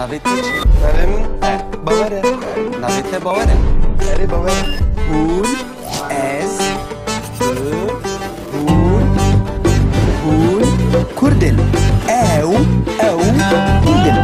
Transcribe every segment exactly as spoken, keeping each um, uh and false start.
Navê te çi? Navê min Bawer e. Navê te Bawer e? Erê, Bawer e. Hûn, ez, tu, hûn, hûn Kurd in. Ew, ew Kurd in.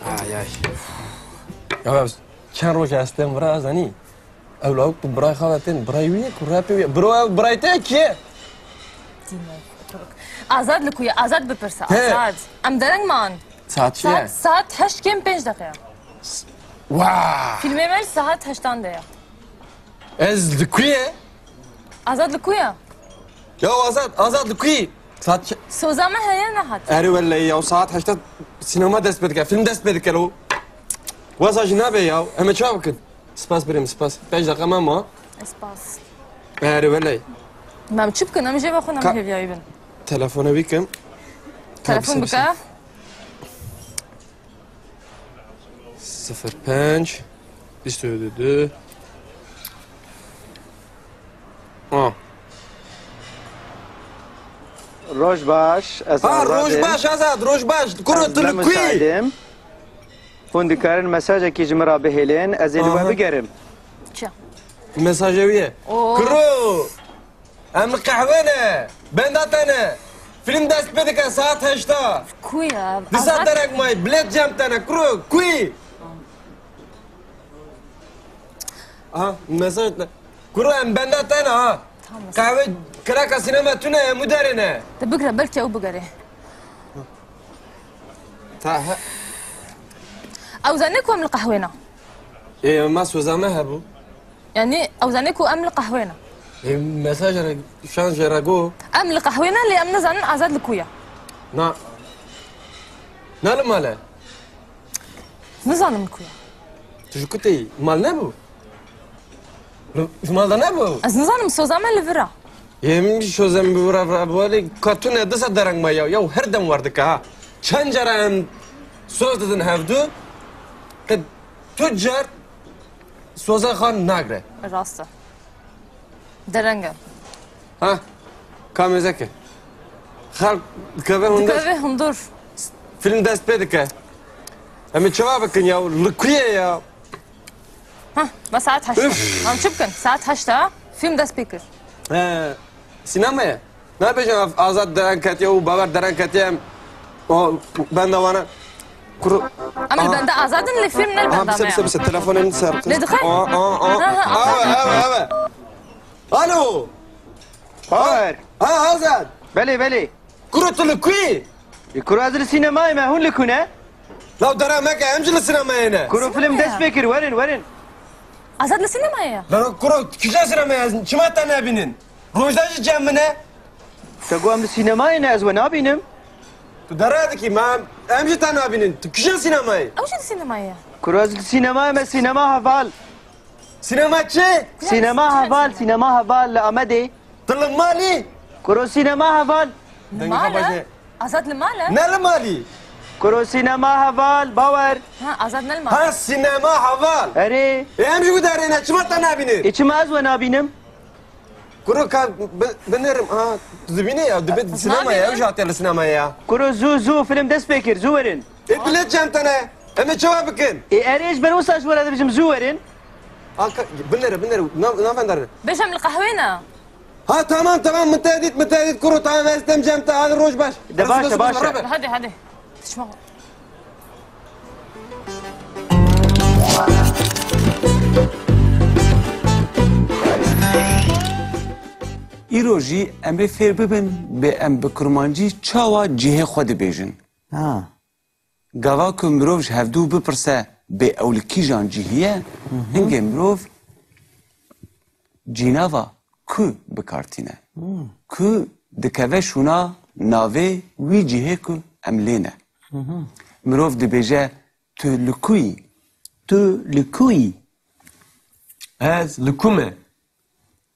Ay, ay. Ya, çend roj e ez têm vira, ez zanî. Ew lawik tu birayê xwe ve tên, birayê wî ye ku rapê wî ye. Bro, ew birayê te ye, kî ye? Azad li ku ye? Azad bipirse, He. Azad. Em dereng man. Saet çi ye? Saet, saet heşt kêm pênc deqe ye. Wa! Fîlmê me li saet heştan de ye. Ez li ku ye? Azad li ku ye? Ya Azad, Azad li ku ye? Saet çi? Soza me heye nehat. Erê wellehî ya, saet heşta sînema dest pê dike, fîlm dest pê dike lo. Wesa jî nabe ya, em ê çawa bikin? Spas birê min, spas. Pênc deqa me ma. Spas. Erê wellehî. Em çi bikin? Em jê ve xwe Ka- nemhêviyayî bin. Telefona wî kim. Telefon Tabii, bike. Sıfır pênc, bîst û du. Ha. Roj baş, ez Ha, Azad roj im. baş, Azad, roj baş. Kuro, Ez tu ne li ku yî? Hûn dikarin mesajekî ji min re bihêlin, ez ê li we Aha. bigerim. Çi? Mesajê wî ye. Oo. Kuro! Em li qehwê ne. Benda te ne. Fîlm dest pê dike saet heşta. Ku ye? Disa Azad derek may. Bilêt cem te ne. Kuro, ku yî? Aha, mesaj ne. Kuro, em benda te ne ha. Tamam. Qehwê kiraka sînema tune ye, mû derê ne. Te bigre, belkî ew bigere. Ta he. Ew zanî ku em li qehwê ne. Ê, ma soza me hebû. Yanî ew zanî ku em li qehwê ne. Ê, mesaj re, şan jê re go. Em li qehwê ne, lê em nizanin Azad li ku ye. Na. Na li mal e. Nizanim li ku ye. Tu ji ku tê yî? Mal nebû? Li, ji mal de nebû? Ez nizanim, soza me li vir e. Yê min jî soza min bi wir e, vir e, bi welê ka tune disa dereng me ya. Ya her dem wer dike ha. Çend cara em soz didin hevdu, qe tu car soza xwe nagre. Rast e. Dereng e. Ha, ka mêzeke. Xelk dikeve hundir. Dikeve hundir. Fîlm dest pê dike. Em ê çawa bikin ya? Li ku ye ya? Hah, me saet heşt. Üf. Em çi bikin? Saet heşt e. Fîlm dest pê kir. He, sînema ye. Nabêjin ev Azad dereng ketiye û Bawer dereng ketiye, em o benda wana. Kuru. Em li Aha. benda Azad in, lê fîlm ne li Aha, benda bise, me bise, ye. Bise, telefonê min ser. Lê dixwe? Aa, aa, aa. Aha, aha. Aa, ev, ev, ev. Alo. Bawer. Ha, Azad. Belê, belê. Kuro, tu li ku yî? Ê, kuro, ez li sînemayê me, hûn li ku ne? Law dera meke, em jî li sînemayê ne. Kuro, film dest pê kir, werin, werin. Azad li sînemayê ye. Lero kuro, kîja sînemayê, ez çima te nebînin? Rojda jî cem min e. Te got em li sînemayê ne, ez we nabînim. Tu dera dikî, ma em jî te nabînin. Tu kîja sînemayê? Ew jî li sînemayê ye. Kuro, ez li sînemayê me, sînema heval. Sînema çi? Sînema heval, sînema heval li Amedê. Tu li malî? Kuro, sînema heval. Dengê xwe baş e. Azad li mal e? Ne li malî? Kuro, sînema heval, Bawer. Ha, Azad ne li mal e? Ha, sînema heval. Erê. E, em jî wî derê ne, çima te nabînî? E, çima ez we nabînim? Kuro, ka bi-, binêrim. Ha, tu dibînî ya, dibê sînema ya, ew jî hatiye li sînemayê ya. Kuro, zû, zû, film dest pê kir, zû werin. Ê, bilêt cem te ne. Em ê çawa bikin? Ê, erê, ji ber wisa ji we re dibêjim, zû werin. A, ka-, binêre, binêre. Na-, navendar. Bêjim li qehwê ne. Ha, tamam, tamam, min te dît, min te dît, kuro, tamam, ez dem cem te, hadi roj baş. De baş e, baş e. Hadi, hadi. Tişma. Îro jî em ê fêr bibin bê em bi kurmancî çawa cihê xwe dibêjin. Ha. Gava ku mirov ji hevdû bipirse bê ew li kîjan cihî ye, Hı hı. hingê mirov cînava ku bi kar tîne. Hı. Ku dikeve şûna navê wî cihê ku em lê ne. Hı hı. Mirov dibêje, tu li ku yî? Tu li ku yî? Ez li ku me?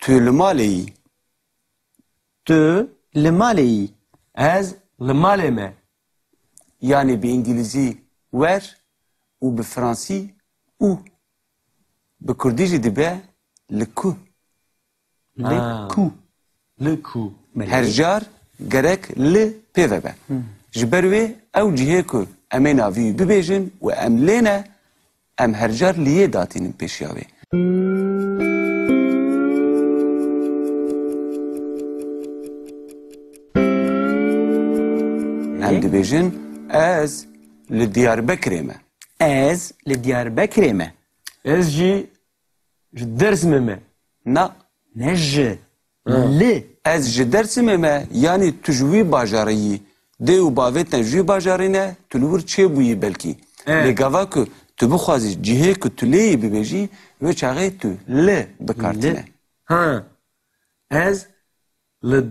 Tu li malê yî? Tu li malê yî? Ez li malê me. Yanî bi îngilîzî where û bi fransî où. Bi kurdî jî dibe Li ku? Li Ha. ku? Li ku? Belê. Her car gerek li pê ve be. Ji ber wê ew cihê ku em ê navî wî bibêjin û em lê ne, em her car li yê datînin pêşiya wê. Em Belê. dibêjin, ez li Diyarbekirê me. Ez li Diyarbekirê me. Ez jî ji Dêrsimê me. Na. Ne ji. Ha. Li. Ez ji Dêrsimê me, yanî tu ji wî bajarê yî. Dê û bavê te ji wî bajarê ne, tu li wir çêbûyî belkî. E. Lê gava ku tu bixwazî cihê ku tu lê yî bibêjî, wê çaxê tu li bi kar Li. tîne. Ha. Ez li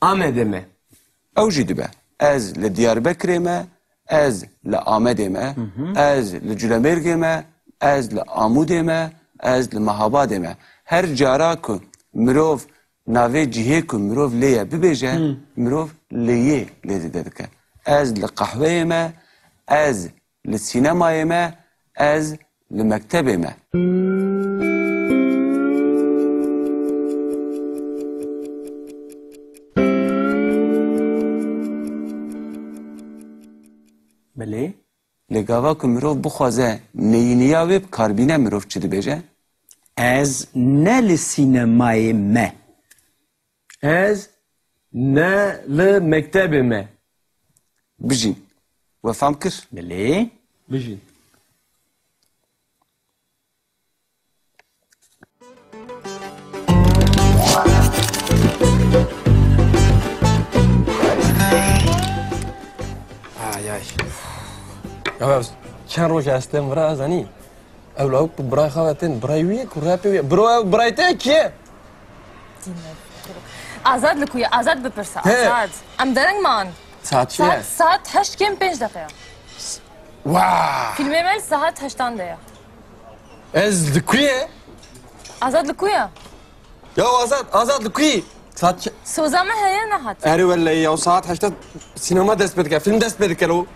Amedê me. Ew jî dibe. Ez li Diyarbekirê me, ez li Amedê me, Hı hı. ez li Culemêrgê me, ez li Amûdê me, ez li Mehabadê me. Her cara ku mirov navê cihê ku mirov lê ye bibêje, Hı. mirov lê yê lê zêde dike. Ez li qehweyê me, ez li sînemayê me, ez li mektebê me. Belê. Lê gava ku mirov bixwaze neyîniya wê bi kar bîne, mirov çi dibêje? Ez ne li sînemayê me. Ez ne li mektebê me. Bijîn. We fam kir? Belê. Bijîn. Ay, ay. Ya, ya, çend roj ez têm vira, zanî? Ew lawik bi birayê xwe ve tên, birayê wî ye, kurê pê wî ye. Biro, ew birayê te kî ye? Azad li ku ye? Azad bipirse. He. Azad. Em dereng man. Saet çi ye? Saet, saet heşt kêm pênc deqe ye. Wah! Filmê me li saet heştan de ye. Ez li ku ye? Azad li ku ye? Ya Azad, Azad li ku ye? Saet çi? Soza me heye nehat. Erê wellahî ya, saet heşta sînema dest pê dike, film dest pê dike lo.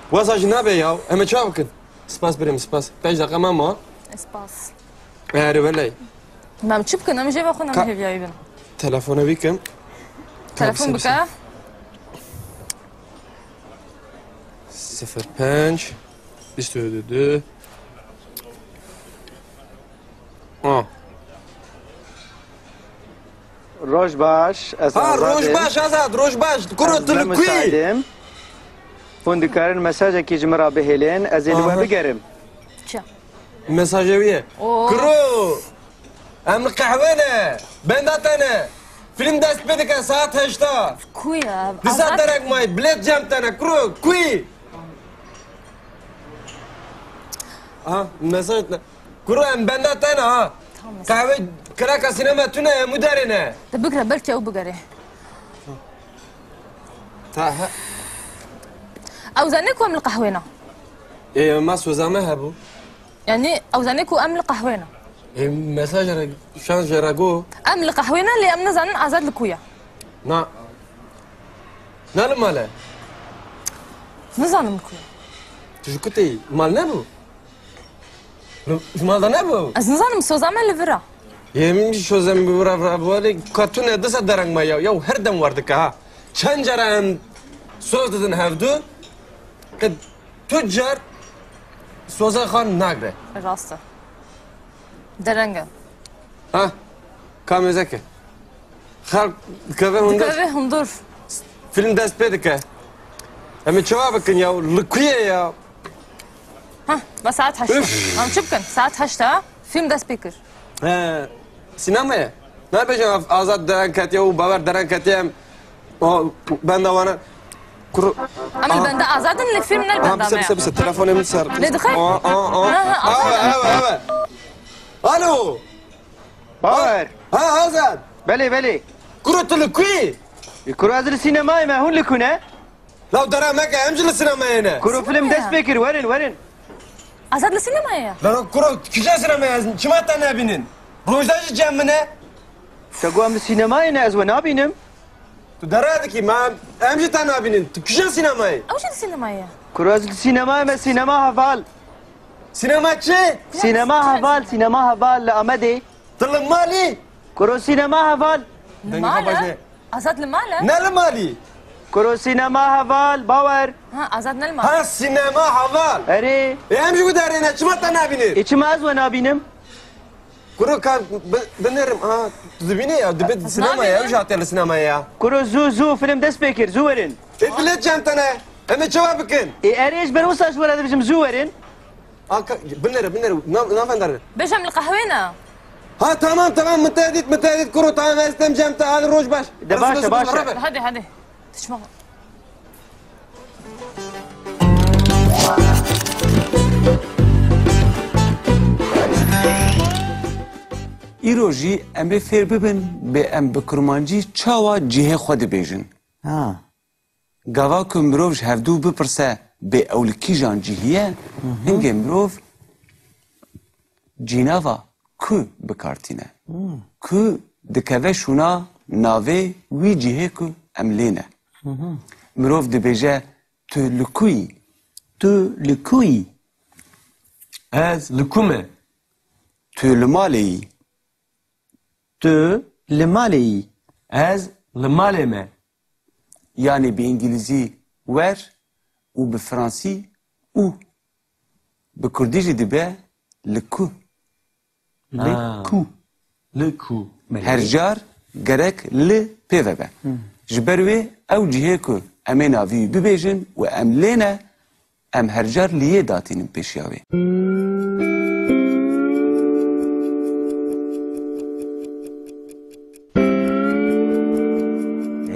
Wesa jî nabe ya, em ê çawa bikin? Spas birêm, spas. Pênc deqa me ma. Spas. Erê wele. Em çi bikin? Em jê ve xwe Ka- nemhêviyayî bin. Telefona wî kim. Telefon Tabii, bike. Sıfır pênc, bîst û du. Ha. Roj baş, ez Ha, Azad roj im. baş, Azad, roj baş. Kuro, Ez tu ne li ku yî? Hûn dikarin mesajekî ji min re bihêlin, ez ê li we Aha. bigerim. Çi? Mesajê wî ye. Oo. Kuro, em li qehwê ne. Benda te ne. Film dest pê dike saet heşta. Ku ye? Disa Azad derek mayî, bilêt cem te ne. Kuro, ku yî? Aha, mesaj ne. Kuro, em benda te ne ha. Tamam. Qehwê kiraka sînema tune ye, em û derê ne. De bigre, belkî ew bigere. Ta he. Ew zanî ku em li qehwê ne. Ê, ma soza me hebû. Yanî ew zanî ku em li qehwê ne. Ê, mesaj re, şan jê re go. Em li qehwê ne, lê em nizanin Azad li ku ye. Na. Na li mal e. Nizanim li ku ye. Tu ji ku tê yî? Mal nebû? Li, ji mal de nebû? Ez nizanim, soza me li vir e. Yê min jî soza min bi vir e, vir e, vir e, lê ka tune disa dereng me ya. Ya her dem wer dike ha. Çend cara em soz didin hevdu, qe tu car soza xwe nagre. Rast e. Dereng e. Ha, ka mêzeke. Xelk dikeve hundir. Dikeve hundir. Film dest pê dike. Em ê çawa bikin ya? Li ku ye ya? Hah, ve saet heşt e. Üf! Em çi bikin? Saet heşt e. Film dest pê kir. He, sînema ye. Nabêjin Azad dereng ketiye û Bawer dereng ketiye, em, o, benda wana. Kuru. Em li benda Azad in, lê film ne li benda me ye. Aha, bise, bise, bise. Telefonê min ser. Lê dixê? Aa, aa, aa. Ha, ha, Azad. Ewe, ewe, ewe. Alo. Bawer. Ha, Azad. Belê, belê. Kuro, tu li ku yî? Kuro, ez li sînemayê me, hûn li ku ne? Law dera meke, em jî li sînemayê ne. Kuro, film dest pê kir, werin, werin. Azad li sînemayê ye. Law kuro, tu kîja sînemayê, ez çima te nebînin? Rojda jî cem min e. Te got em li sînemayê ne, ez we nabînim. Tu dera dikî, ma em jî te nabînin. Tu kîja sînemayê? Ew jî li sînemayê ye. Kuro, ez li sînemayê me, sînema heval. Sînema çi? Sînema heval, sînema heval li Amedê. Tu li malî? Kuro sînema heval. Li mal e? Azad li mal e? Ne li malî? Kuro sînema heval, bawer. Ha, Azad ne li mal. Ha, sînema heval. Erê. E, em jî gudarê ne, çima te nabînir? E, çima ez we nabînim? Kuro ka bi-, binêrim. Ha, tu dibînî ya, dibe sînema ya, ew jî hatiye li sînema ya. Kuro zû, zû, film dest pê kir, zû werin. E, bilet çend tane? Em ê çawa bikin? E, erê, ji ber wisa ji we re dibêjim, zû werin. A, ka-, binêre, binêre, nav-, navendar. Bêjim li qehwê ne? Ha, tamam, tamam, min te dît, min te dît, kuro, tamam, ez tem cem te, hadi roj baş. De baş e, baş e. Hadi, hadi. Tişma. Îro jî em ê fêr bibin, bê em bi kurmancî çawa cihê xwe dibêjin. Ha. Gava ku mirov ji hevdû bipirse, bê ew li kîjan cihî ye, hingê mirov cînava ku bi kar tîne. Ku dikeve şûna navê wî cihê ku em lê ne. Mirov dibêje, tu li ku yî? Tu li ku yî? Ez li ku me? Tu li malê yî? Tu li malê yî? Ez li malê me. Yanî bi îngilîzî where û bi fransî où. Bi kurdî jî dibe li ku. Li ku. Li ku. Her car gerek li pê ve be. Ji ber wê ew cihê ku em ê navî wî bibêjin û em lê ne, em her car li yê datînin pêşiya wê.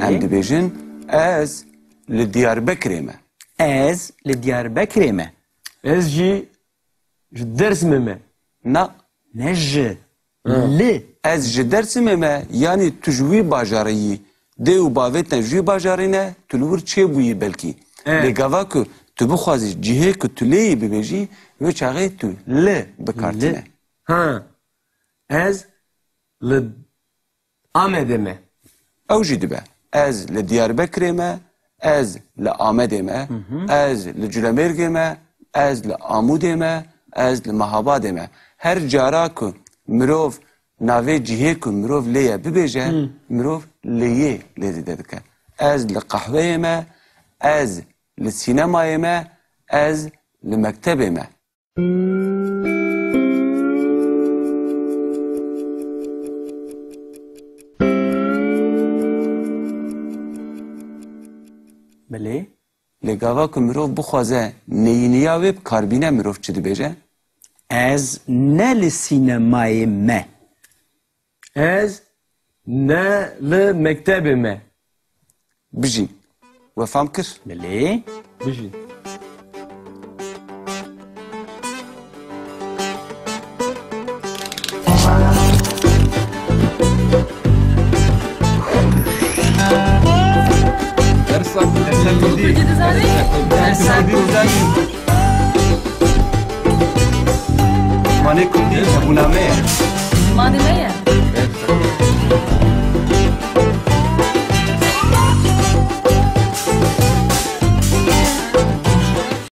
Em dibêjin, ez li Diyarbekirê me. Ez li Diyarbekirê me. Ez jî ji Dêrsimê me. Na. Ne ji. Li. Ez ji Dêrsimê me, yanî tu ji wî bajarê yî. Dê û bavê te ji wî bajarê ne, tu li wir çêbûyî belkî. E. Lê gava ku tu bixwazî cihê ku tu lê yî bibêjî, wê çaxê tu li bi kar tîne. Ha. Ez li Amedê me. Ew jî dibe. Ez li Diyarbekirê me, ez li Amedê me, ez li Culemêrgê me, ez li Amûdê me, ez li Mehabadê me. Her cara ku mirov navê cihê ku mirov lê ye bibêje, mirov lê yê lê dide dike. Ez li qehweyê me, ez li sînemayê me, ez li mektebê me. Belê. Lê gava ku mirov bixwaze neyîniya wê bi kar bîne, mirov çi dibêje? Ez ne li sînemayê me. Ez ne li mektebê me. Bijî. We fam kir? Belê. Bijî. Dersa, dersa kurdî. Kurdî dizanî? Dersa kurdî dizanî. Zimanê kurdî hebûna me ye. Zimanê me ye.